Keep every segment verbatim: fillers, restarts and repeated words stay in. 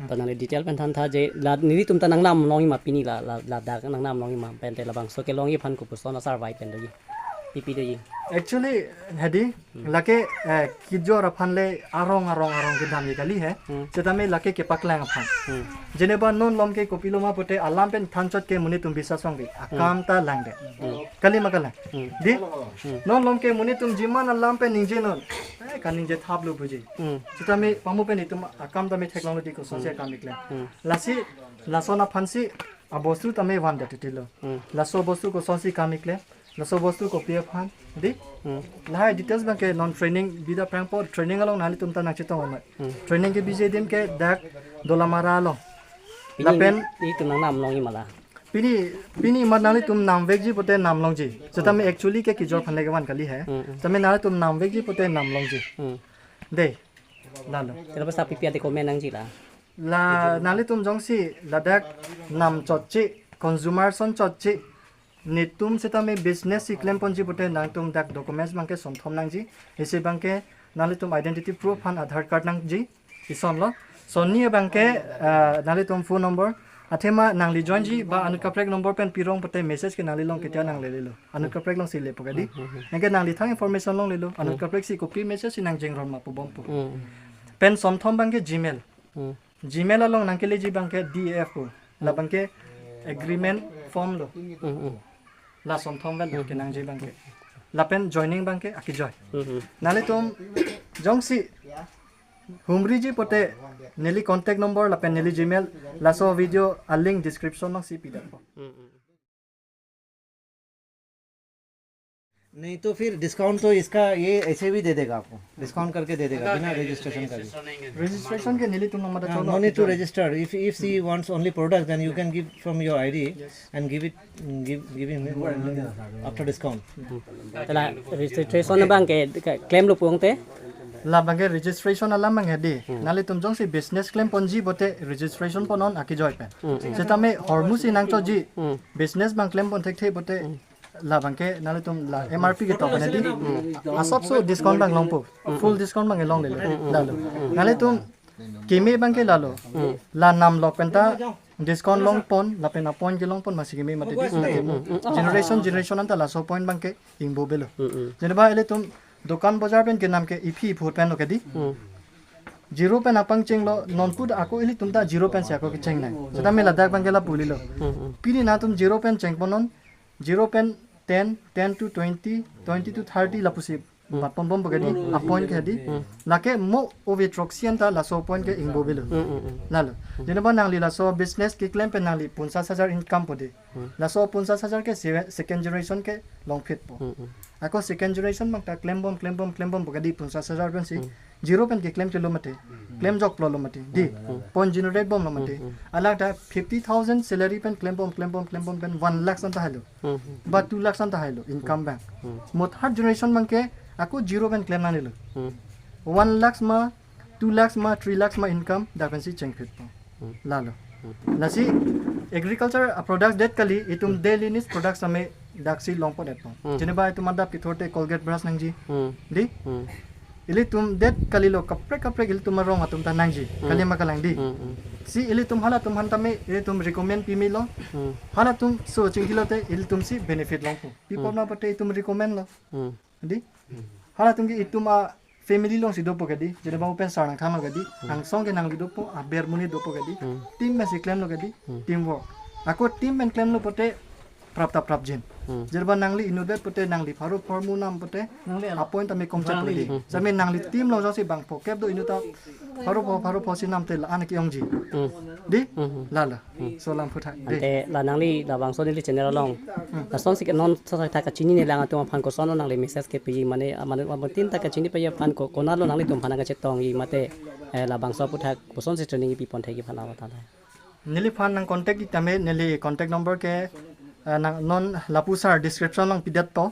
To nangli detail pen thantha je la nelitum ta nangnam longji ma pini la la ladak nangnam longji ma pen te labangso kelongji aphan kopuson asar vai pen doji. Pipi doji. Actually, hedi, lake, eh, kijor aphan le arong arong arong kedamji kali he. Hmm. Setame lake kepaklang aphan. Hmm. Jeneba non lom ke kopilo ma pute alam pen thanchot ke monit atum bisa songbi. Akam ta langde. Hmm. Kali ma kalang. Hmm. Di? Hmm. Non lom ke monit atum jiman alam pen ningje non. Eh, kaningje thaplo buji. Hmm. Setame pamu pen itum akam tame theklonglo di kosonsi Hmm. akam keklem. Hmm. Lasi, lason aphansi abostu tame van da titilo. Hmm. Laso bostu kosonsi akam keklem. Laso bostu kopi aphan. Di? Hmm. Lahai details abangke non training bida prangpo, training along nanglitum ta nangchetong amat. Hmm. Training kebiji adim ke dak Dolamara along. Pini Lapen ni, nitum nangnam longji ma la. Pini, pini mat nanglitum namvekji pute nam longji. Setame actually ke kijor aphan le kevan kali he. Hmm, hmm. Setame nanglitum namvekji pute nam longji. Hmm. De. Lalo. Te la basta pipi ate comment nangji la. La nanglitum jongsi ladak nam chotche, consumer son chotche, netum setame business si klemponji pute nangtum dak documents abangke sonthom nangji. Isi abangke nanglitum identity proof aphan Aadhaar card nangji. Isonlo. Sonni abangke, ah, nanglitum phone number. Athema nangli joinji ba anut kaprek number pen pirong pute message ke nangli along ketia nanglelelo. Anut kaprek alongsi lepo kadi. Hmm, hmm, hmm. Anke nangli thang information longlelo. Anut Hmm. kaprek si kopi message si nangjengron ma pu bompo. Hmm. Pen sonthom abangke Gmail. Hmm. Gmail along nangkeleji abangke D A F ko. La abangke agreement form lo. Hmm, hmm. La sonthom pen Hmm. kenangji abangke. Lapen joining abangke akejoi. Hmm, hmm. Nanglitum jongsi humriji pute neli contact number lapen neli Gmail laso video a link description alongsi pidetpo. Hmm, hmm. नहीं तो फिर डिस्काउंट तो इसका ये ऐसे भी दे देगा आपको, डिस्काउंट करके दे देगा बिना रजिस्ट्रेशन का भी। Registration ke nelitum along mada हाँ, cholo no need to kita. Register. If, if she wants only product, then you can give from your I D Yes. and give it, give, give him after discount. Te la registration abangke ke klemlo pu ong te. La abangke registration alam abang hedi. Hmm. Nanglitum jongsi business klemponji pute registration ponnon akejoi pen. Hmm, hmm. Setame hormu si nangchoji Hmm. business abang klempon thekthe pute Hmm. la abangke nanglitum la M R P ketok pen hedi. Hmm. Asapso discount abang longpo. Hmm. Full discount abang longlelo. Hmm, hmm. Lalo. Hmm. Nanglitum keme abangke lalo. Hmm. La namlok penta discount longpon, lapen a point kelongpon masi keme mate di. Hmm, hmm, hmm. Generation, generation anta laso point abangke ingbo belo. Hmm, hmm. Jeneba ilitum dokan bojar pen kenam ke iphi iphut pen lo kedi. Hmm. Zero pen apangchenglo, non put ako ilitum ta zero pen si ako kecheng nang. Setame ladak abangke la pulilo. Hmm, hmm. Pini nangtum zero pen chengponnon, zero pen ten, ten to twenty, twenty to thirty lapusi Hmm. bat pon bompo kedi, Hmm. a point ke di. Hmm. Lake mo ove throksi anta laso point ke ingbo belo. Hmm, hmm, hmm. Lalo. Hmm. Jeneba nangli laso business keklem pen nangli ponchas hajar income po de. Hmm. Laso ponchas hajar ke se-, second generation ke longphitpo. Hmm, hmm. Ako second generation abang ta klembom, klembom, klembompo kedi ponchas hajar pensi. Hmm. Zero pen keklemchelo mate. Hmm. Klemjoklo lo mate. Di. Hmm. Point generate bomlo mate. Hmm, hmm. Alangta fifty thousand salary pen klembom, klembom, klembom pen one lakh anta hailo. Hmm, hmm. Ba two lakhs anta hailo income abang. Hmm. Mo third generation abangke ako zero pen klem nangnelo. Hmm. One lakhs ma, two lakhs ma, three lakhs ma income dak pensi chengphitpo. Hmm. Lalo. Hmm. Lasi agriculture a products det kali itum Hmm. daily needs products tame daksi longpon-etpo. Hmm. Jeneba itum adap kethorte Colgate brush nangji. Hmm. Di? Hmm. Ilitum det kalilo kaprek kaprek ilitum arong atum ta nangji. Hmm. Kali ma kalang di. Hmm, hmm. Si ilitum halatum aphan tame ilitum recommend pimelo. Hmm. Halatum so chingkilote ilitum si benefit longpo. Pi Hmm. apot ma pute itum recommend lo. Hmm. Di? Hmm. Halatum ke itum a family alongsi dopo kedi. Jeneba mo pen sar nangthanlo kedi. Hmm. Angsong ke nangli dopo, aber monit dopo kedi. Hmm. Team pensi klemlo kedi. Hmm. Teamwork. Ako team pen klemlo pute prap ta prapjin. Hmm. Jeneba nangli inutvet pute nangli pharo pharo monam pute Nangli a point tame komchak Nangli. Pudi. Hmm. Sami nangli team along jongsi bang phokep do inut ta pharo pho pharo pho si namte la-an ke-ongji. Hmm. Di? Hmm. Lalo. Hmm. So lam aphuthak. Di. Ante la nangli labangso neli channel along. Hmm. Lasonsi ke non sa sa ta kachinine lang atum aphan kosonlo nangli message kepiji mane, mane, mane tin ta kachinine peji aphan ko, konatlo nanglitum aphan kachetongji mate, eh, labangso aphuthak kosonsi training pipon thekji aphan alo tala. Neliphan nang contact-ji tame, neli contact number ke, eh, nang non lapu sar description along pidetpo.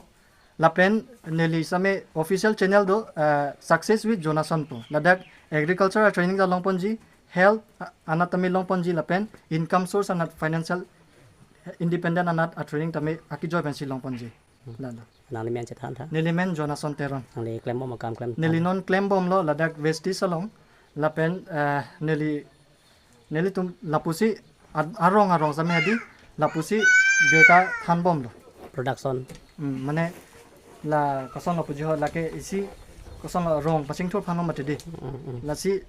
Lapen neli same official channel do, eh, Success with Jonason pu. Ladak agriculture a training ta longponji, health, eh, anat tame longponji lapen income source anat financial independent anat a training tame akejoi pensi longponji. Hmm. Lalo. Nangli men chethan tha? Neli men Jonason Teron. Nangli klembom akam klem Neli tha? Non klembomlo ladak West East along. Lapen, eh, neli Nelitum lapusi ad-, arong arong same hadi lapusi birta thanbomlo. Production. Hmm, mane la kosonlo puji ho, lake isi kosonlo, rong pachingthur aphan lo mati di. Hmm, hmm. Lasi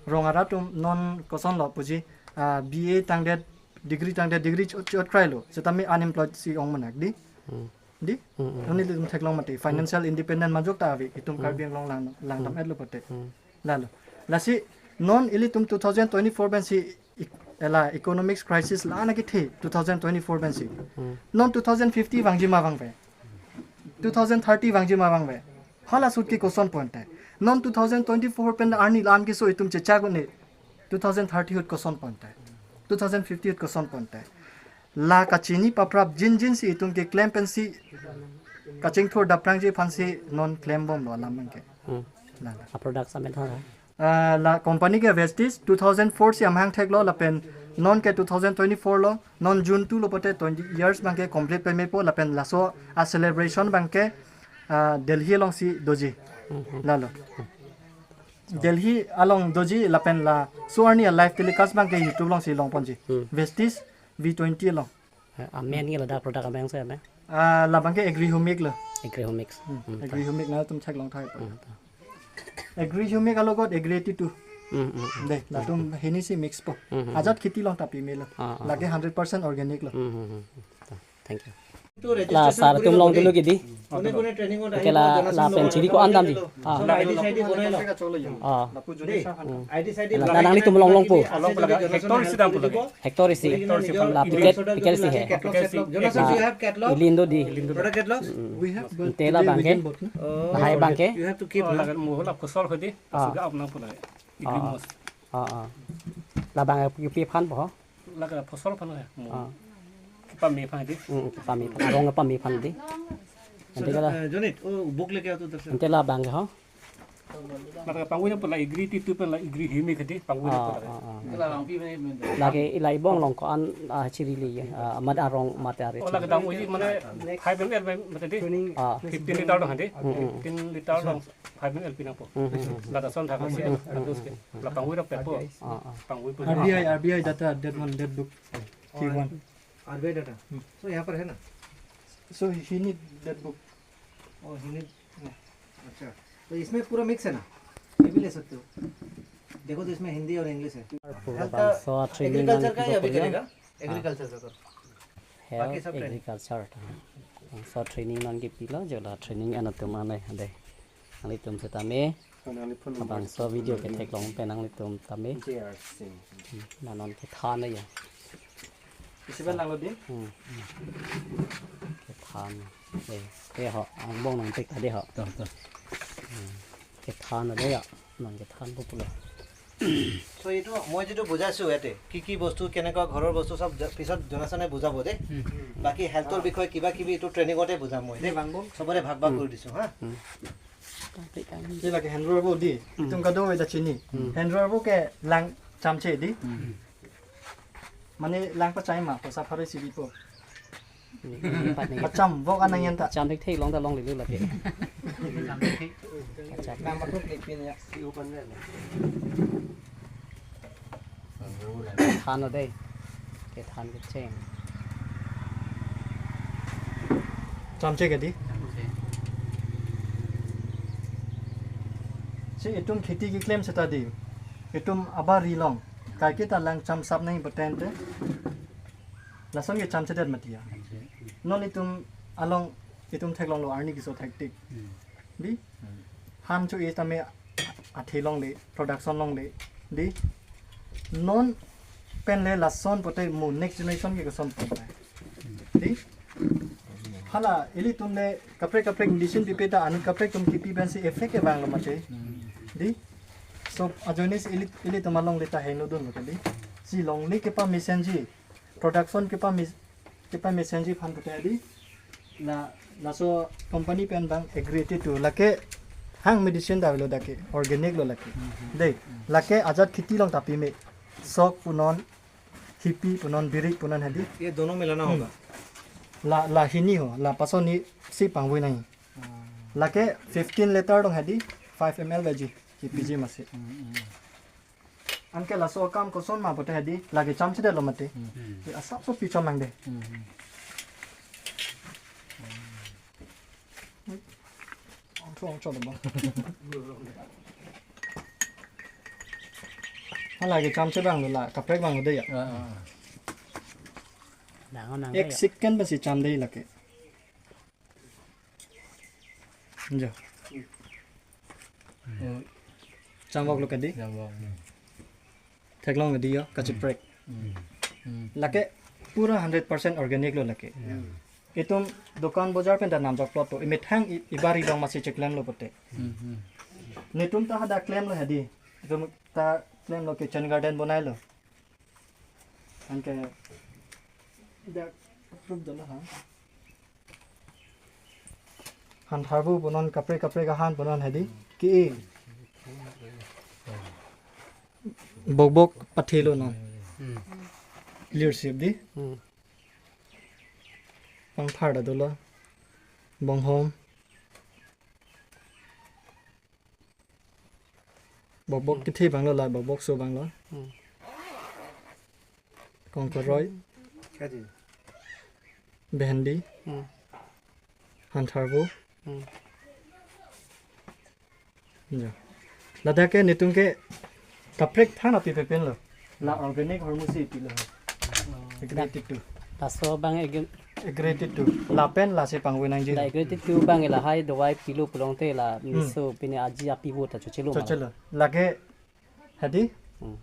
rong arat atum non kosonlo puji, ah, B A tangdet, degree tangdet, degree chot, chot krailo. Setame unemployed si ong manak di. Hmm. Di? Hmm, hmm. Non ilitum theklong mati. Financial independent majok ta ave. Itum Hmm. Karbi Anglong lang, lang Hmm. tam etlo pote. Hmm. Lalo. Lasi non ilitum two thousand twenty-four pensi ik-, ela economics crisis la ana kithe two thousand twenty-four pensi. Hmm. Non two thousand fifty vangji ma vangve. Two thousand thirty vangji ma vangve. Hala ahut ke koson ponte. Non two thousand twenty-four pen arni la-an keso itum chechak un-e. Two thousand thirty ahut koson ponte. Two thousand fifty ahut koson ponte. La kachini paprap jinjin si itum keklem pensi kachingthur daprangji aphansi non klembomlo alam abangke. Hmm. Lalo. A product samen thang. Ah, la company ke Vestige two thousand four si amahang theklo lapen non ke two thousand twenty-four lo, non June two lo pote twenty years abangke complete pemepo lapen laso a celebration abangke, ah, Delhi alongsi doji. Hmm, hmm. Lalo. Delhi along doji lapen laso arni a live telecast abangke YouTube alongsi longponji. Hmm. Vestige V twenty along. Eh, amen ngi ladak product amen se amen. Ah, labangke Agri Humic lo. Agri Humic. Hmm, Hmm, Agri Humic nangtum check long thai. Hmm, ta. Agri Humic alogot Agri eighty-two. Hmm, hmm, hmm. De, latum hini si mix po. Hmm, hmm, Ajat hmm. Kheti along ta pimelo. Ah, ah, Lake ah. Hundred percent organic lo. Hmm, hmm, hmm, hmm. Ta, thank you. La sir atum longdunlo kedi. Kone kone training on Ke la, la pen chiri ko-an damji. Ah. La I D side bonai lo. Ah. Hmm. I D side La nanglitum longlongpo. Along pula hectare isi dampo lagi. Hectare isi. Hectare isi La pike-, pike-, pike-, isi he. Jonas, Ah. You have catalog? Ilindo di. Product catalog? Hmm. We have, but Ante la today we abangke. Didn't bought, no? Oh. Lahai abangke. You have to keep, Oh, no? Laga mo la kosol hodi. Ah. Suga apnang pula. Ah, ah. Iglimos. Ah, ah. Labang pi aphan po. Laga phosol aphan ya. Mo. Ah. Kepame aphan di. Hmm, kepame aphan. Arong kepame aphan di. Ante So, kala. Uh, Jonit, oh, book leke aa to, sir. Ante labang ho. Mata pangwi na pula Agri eighty-two pen la Agri Humic hadi pangwi na Ah, pula. Ah, ah. Lake ila ibong along ko-an, ah, chiri li, ah, mat arong mat ari Oh, chiri. Laga dang uji mane five M L mate di. Ah. Fifteen liter dong hadi. Hmm, hmm. Fifteen liter dong five M L pinangpo. Hmm, hmm, hmm. Laga son thak si. Hmm, hmm, Terus ke. Hmm. La pangwi rap pepo. Ah, ah. Pangwi po. R B I, R B I data, that one, that book. He और want. RBI data. Hmm. So यहाँ पर है ना? So he need that book. Oh, he need, अच्छा। तो इसमें पूरा मिक्स है ना? ये भी ले सकते हो। देखो तो इसमें हिंदी और इंग्लिश है। Pura Health का, bangso training एग्रीकल्चर का ही अभी चलेगा? हाँ। एग्रीकल्चर का तो। Health, बाकी सब training. Agriculture. Bangso training nangkepilo, jo la training anatum anai, ade. Nanglitum setame. Abangso video ketheklong pen nanglitum tame. J R Singh. Hmm, la non kethan ya. Isi ba langlo di? Hmm. Kethan. Eh, eh ho, angbong nangpik tadi ho. To, to. Hmm. Kethan de ya. Non kethan popular. So এইটো মই যিটো বুজাইছো ইয়াতে কি কি বস্তু কেনেকুৱা ঘৰৰ বস্তু সব জ-, পিছত জনাচনে বুজাব দেই। Hmm. বাকী হেল্থৰ বিষয়ে কিবা কিবি এইটো ট্ৰেইনিঙতে বুজাম মই দেই। Bang bom. সবৰে ভাগ ভাগ Hmm. কৰি দিছো হা। Hmm. Ila ke hand rubber bo di. Hmm. Itum kadokave ta chini. Hmm. Hand rubber bo ke lang chamche di. Hmm. Mane lang pachai ma, poisa pharo isi bipo. Ni, ni, ni, pat ni. Pacham, vok anang yan ta. Cham thekthek long ta longle lo lake. Pacham. Lang patok ni pin ya. Than lo dei. Kethan kecheng. Chamche ke di? Si itum kheti keklem seta di. Itum abari along. Kaike ta lang cham sap nangji poten te. Lason ke chamchedet mati ya. Non itum along itum theklonglo arni keso thektik. Hmm. Di? Hmm. Han chu-e tame athe longle, production longle. Di? Non pen le lason pote mo next generation ke koson pote. Di? Hala, ilitum le kaprek kaprek medicine pipe ta anut kaprek atum kipi pensi effect ke vanglo mate. Hmm. Di? So, ajoine si ili, ilitum alongle ta heno dun mate di. Si longle kepamesenji. Production kepa mis-, kepamesenji aphan pote di. La, laso company pen bang Agri eighty-two. Lake hang medicine ta avelo dak ke. Organic lo lake. Hmm. Dei. Lake ajat kheti along ta pime. Sok punon, hipi punon, birik punon hadi. ये दोनों मिलाना Hmm. होगा। La, la hini ho, la pason ni si pangvoi nangji. Hmm. Lake fifteen liter dong hadi, five M L veji, kepiji masi. Hmm, hmm. Anke laso akam koson ma pote hedi, lake chamchedetlo mati. Hmm. Di asapso pi chom nangde. Hmm. Ongchong ongchong deba. Hala ke chamche abang lo la, kaprek abang lo de ya. Ah, ah. Dang nang Ek ya. Second basi cham de lake. Jo. Oh. Chamvoklo kadi. Chamvok. Hmm. Theklong kadi yo, kachiprek. Hmm. Hmm. Lake pura hundred percent organic lo lake. Hmm. Itum dukan bojar pen ta namjok plot to. Imethang i-, ibari long masi cheklemlo pote. Hmm, hmm. Netum ta hadak klemlo hedi. Itum ta klemlo kitchen garden bonailo. Anke dak approve dolo ha. Han tharvo punon kaprek kaprek ahan punon hedi. Ki bok bok pathelo non. Hmm. Clear shape di. Hmm. Pangthar ta dolo. Bonghom. Bok bok Hmm. kithi abang lo la, bok bok so abang lo. Hmm. Kongkoroi. Kati. Bhendi. Hmm. Han tharvo. Hmm. Jo. Ladak ke netum ke kaprek than api pepen lo. La organic hormu si pilo. Oh. Agree to. Laso abang ag- Agree to. Lapen lasi pangwe nangji. La agree to abang lahai dawai pilo pulote la Hmm. miso pine aji api vo ta chochelo mara. Chochelo. Lake hedi? Hmm.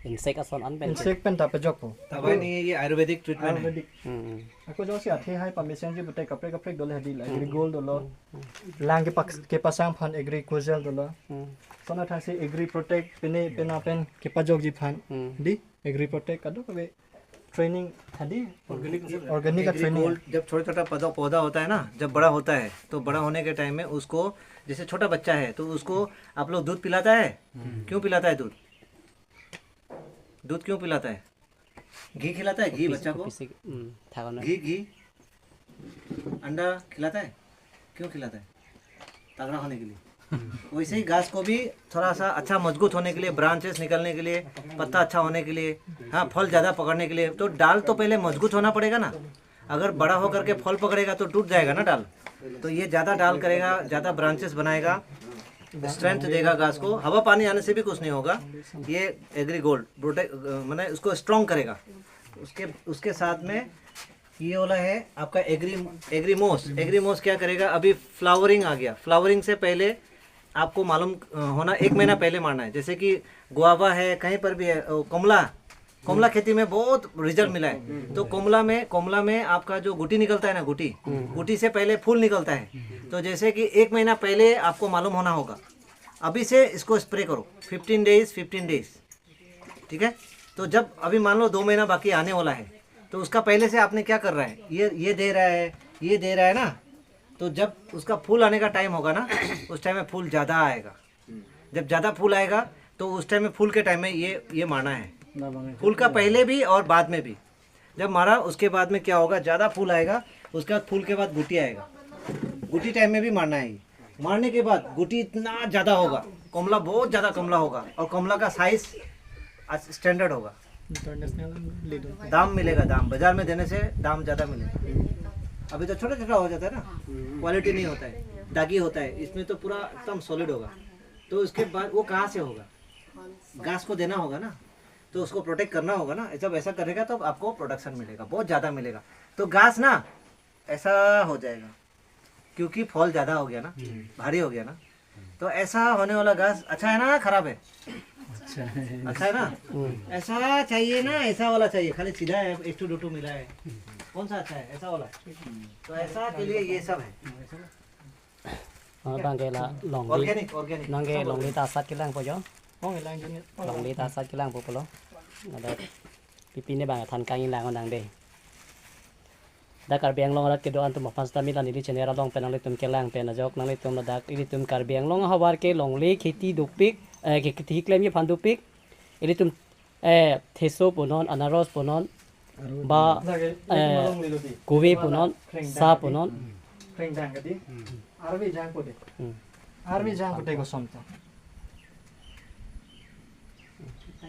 Insect ason an pen. Insect pen ta pejokpo. Dawai nahi, ye Ayurvedic treatment hai. Ayurvedic. Hmm, hmm. Ako jongsi athe hai pamesen ji bute kaprek kaprek dolo hedi la. Hmm. Agri Gold dolo. Hmm, hmm. Lang kepak-, kepasang aphan Agri Kujal dolo. Hmm. Sona thasi Agri Protect pine pena pen kepajokji aphan. Hmm. Di Agri Protect kadokave training hedi. Organic organic का Agri training Gold है। जब छोटा छोटा पौधा पौधा होता है ना, जब बड़ा होता है तो बड़ा होने के टाइम में उसको, जैसे छोटा बच्चा है तो उसको आप लोग दूध पिलाता है? हम्म। क्यों पिलाता है दूध? दूध क्यों पिलाता है? घी खिलाता है घी बच्चा को? घी, घी। अंडा खिलाता है? क्यों खिलाता है? तगड़ा होने के लिए। वैसे ही घास को भी थोड़ा सा अच्छा मजबूत होने के लिए, ब्रांचेस निकलने के लिए, पत्ता अच्छा होने के लिए, हाँ, फल ज़्यादा पकड़ने के लिए, तो डाल तो पहले मजबूत होना पड़ेगा ना। अगर बड़ा होकर के फल पकड़ेगा तो टूट जाएगा ना डाल। तो ये ज़्यादा डाल करेगा, ज़्यादा ब्रांचेस बनाएगा, स्ट्रेंथ देगा घास को। हवा पानी आने से भी कुछ नहीं होगा। ये एग्री गोल्ड प्रोटेक्ट, मैंने उसको स्ट्रॉन्ग करेगा। उसके, उसके साथ में ये वाला है आपका एग्री, एग्रीमोस। एग्रीमोस क्या करेगा? अभी फ्लावरिंग आ गया, फ्लावरिंग से पहले आपको मालूम, अ, होना, एक महीना पहले मारना है। जैसे कि गुआवा है, कहीं पर भी है, अ, कमला, कमला खेती में बहुत रिजल्ट मिला है। तो कमला में, कमला में आपका जो गुटी निकलता है ना, गुटी, हम्म। गुटी से पहले फूल निकलता है। तो जैसे कि एक महीना पहले आपको मालूम होना होगा, अभी से इसको स्प्रे करो, फिफ्टीन डेज, फिफ्टीन डेज। ठीक है, तो जब अभी मान लो दो महीना बाकी आने वाला है, तो उसका पहले से आपने क्या कर रहा है, ये, ये दे रहा है, ये दे रहा है ना, तो जब उसका फूल आने का टाइम होगा ना, उस टाइम में फूल ज़्यादा आएगा। जब ज़्यादा फूल आएगा, तो उस टाइम में, फूल के टाइम में ये, ये मारना है। फूल का पहले भी और बाद में भी। जब मारा, उसके बाद में क्या होगा, ज़्यादा फूल आएगा, उसके बाद फूल के बाद गुटी आएगा। गुटी टाइम में भी मारना है। मारने के बाद गुटी इतना ज़्यादा होगा, कमला बहुत ज़्यादा कमला होगा, और कमला का साइज स्टैंडर्ड होगा। International leader. दाम मिलेगा, दाम। बाजार में देने से दाम ज़्यादा मिलेगा। अभी तो छोटा छोटा हो जाता है ना, क्वालिटी नहीं होता है, दागी होता है। इसमें तो पूरा एकदम सॉलिड होगा। तो उसके बाद वो कहाँ से होगा? घास को देना होगा ना, तो उसको प्रोटेक्ट करना होगा ना। जब ऐसा करेगा तो आपको प्रोडक्शन मिलेगा, बहुत ज़्यादा मिलेगा। तो घास ना ऐसा हो जाएगा, क्योंकि फल ज़्यादा हो गया ना, हम्म। भारी हो गया ना। तो ऐसा होने वाला घास अच्छा है ना खराब है? अच्छा है। अच्छा है ना? हम्म। ऐसा चाहिए ना, ऐसा वाला चाहिए, खाली सीधा है, एक ठो दो ठो मिला है। कौन सा अच्छा है? ऐसा वाला। तो ऐसा के लिए ये सब है। Ah, bang ke la longle. Organic, organic. Nang ke longle ta asat kelangpo jo. Oh, langji ni. Longle ta asat kelangpo pulo. Ada pipine bang than kanglang nang de. Dak Karbi Anglong arat kedo-an atum aphan sitame la neli channel along pen nanglitum kelang pen ajok nanglitum ladak ilitum Karbi Anglong ahavar ke longle kheti dopik, eh, ke kheti klemji aphan dopik. Ilitum, eh, theso punon, anaros punon, ba, lake, eh, malong lilo di. Kove punon, krengdang sa kadi. Punon. Krengdang kadi. Hmm. Arve jang pute. Hmm. Arve jang pute koson to.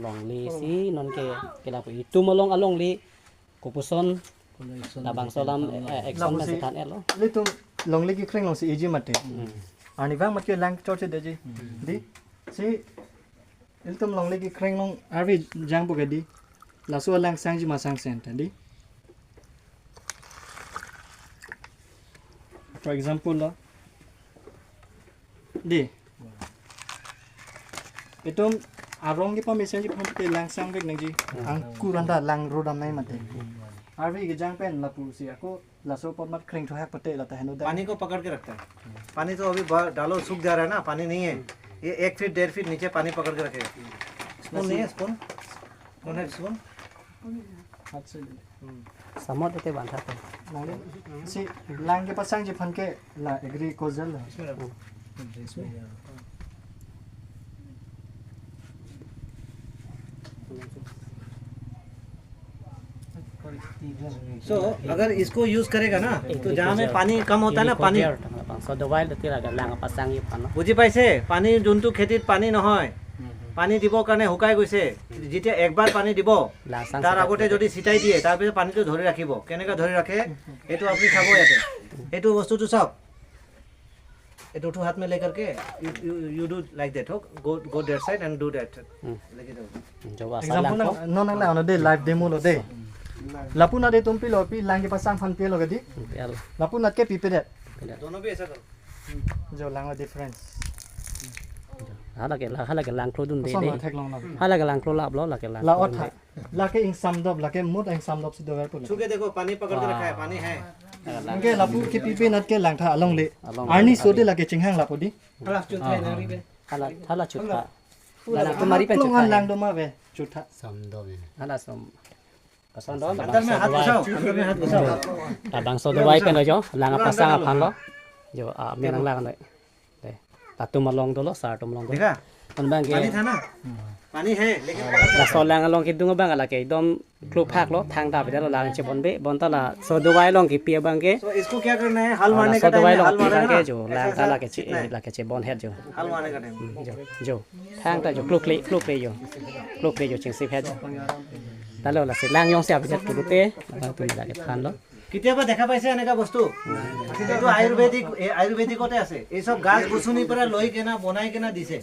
Longle si non ke, ke lapu itum along alongle kopuson labangso alam, eh, action Lapu si methan elo. Ilitum longle kekreng along si eji mate. Hmm. Arnivang mat ke lang chorche deji. Hmm. Dei. Si ilitum longle kekreng along arve jangpo ke dei. Laso alang sangji ma sangse anta dei. For example lo. Dei. Itum arong kepamesen ji aphan te lang sangvek nangji. Hmm. Angkur anta lang rodam nangji mate. Arve kejang pen lapu si ako laso apot mat kreng thohak pate lata heno da. पानी को पकड़ के रखता है। पानी तो अभी ब-, डालो, सूख जा रहा है ना, पानी नहीं है। ये एक फीट, डेढ़ फीट नीचे पानी पकड़ के रखेगा। स्पून नहीं है, स्पून? कौन है स्पून? हाथ से ले ले। हम्म। Samot ete bantha ko. Lang, si lang kepasangji aphan ke la agriculture la. इसमें रखो। इसमें, हाँ। So, अगर इसको use करेगा ना, तो जहाँ में पानी कम होता है ना, पानी So, dawai lati laga lang pasang ye pano. বুজি পাইছে? পানী যোনটো খেতিত পানী নহয়, পানী দিবৰ কাৰণে শুকাই গৈছে, যেতিয়া একবাৰ পানী দিব, Lang sang তাৰ sita আগতে sita. যদি ছিটাই দিয়ে, তাৰ পিছত পানীটো ধৰি ৰাখিব। কেনেকৈ ধৰি ৰাখে, এইটো আপুনি চাব ইয়াতে। এইটো বস্তুটো চাওক। এইটো উঠো হাত মে লেকৰ কে, you, you, you do like that, हो? Go, go that side and do that. Hmm. Lagi daw. Jawa Example salang nang, ko. Non nang la ano de live demo lo de. Lapu na de tum pilo, pi lang kepasang aphan pilo ke dei. Hmm, pilo. Lapu na ke pipe det. Pipe det. दोनों भी ऐसा करो। Jo lang difference. Hala ke la, hala ke lang klodun de Ason de. Lo thek long lang. Hala ke lang klo lap lo, la ke lang La klodun otha. De. Lake ingsamdop, lake mut ingsamdop si dover pula. छू के देखो, पानी पकड़ के रखा है, पानी है। Anke lapu kepipe nat ke langtha alongle. Alongle. Arni so de lake chinghang lapu dei. Hala chutha na ri be. Hala, hala chutha. Hala tumari pen klong chutha. An lang do ma ve, chutha. Samdom. Hala som. Pasan do. अंदर में हाथ घुसाओ, अंदर में हाथ घुसाओ। Labangso dawai pen lo jo, lang pasang aphan lo. Jo, ah, menang lang dei. Dei. Latum along dolo, sar atum along dolo. देखा? Kon bang ke. पानी था ना? पानी है, लेकिन Laso lang along kedung abang lake ekdom klopha lo, thangta pida lo lang chebonbe, bonta laso dawai along kepi abang ke. So इसको क्या करना है? हल मारने का Laso टाइम dawai में along हल kepi मारेगा abang ke ना? Jo, Lang ऐसा, ta ऐसा, lake che, कितना है? Lake chebon het jo. हल मारने का time. Hmm, jo, jo. Thangta jo, klokle, klokle jo. Klokle jo, chingsip het jo. Talo lasi lang jongsi aphi het pulote, latum lake than lo. কেতিয়াবা দেখা পাইছে এনেকা বস্তু? এইটো আয়ুৰ্বেদিক, এই আয়ুৰ্বেদিকতে আছে। এই সব গাছ গছনিৰ পৰা লৈ কেনা, বনাই কেনা দিছে।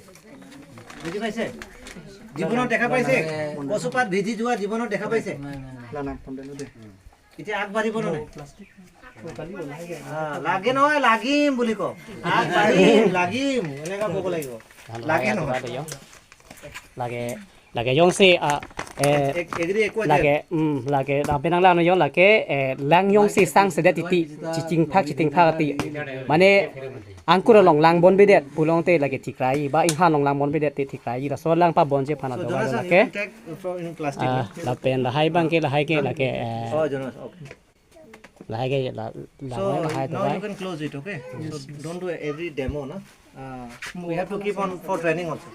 বুজি পাইছে? জীৱনত দেখা পাইছে? কচুপাত ভিজি যোৱা জীৱনত দেখা পাইছে? Lanang pon deno de. এতিয়া আগবাঢ়িব নে নাই? Plastic. আহ, লাগে নহয়, লাগিম বুলি কওক। আগবাঢ়িম, লাগিম, এনেকা ক'ব লাগিব। লাগে নহয়। Lake, lake jongsi, ah, eh, Ek-, agree, equal lake, hmm, lake, ah, penang lang jo, lake, eh, lang jongsi sangsedet titi, chichingphak, chichingphak ti. Mane, angkur along lang bonbedet pulote lake thikrai, ba inghan along lang bonbedet te thikrai, laso lang pabonji aphan So, ado Jonas, sir, lake. You can take from in plastic, Ah, no? Lapen lahai abang ke, lahai ke, lake, eh, Oh, Jonas, okay. Lahai ke la, la, So, lahai now dawai. You can close it, okay? So, don't do every demo, no? Uh, we have to keep on for training also.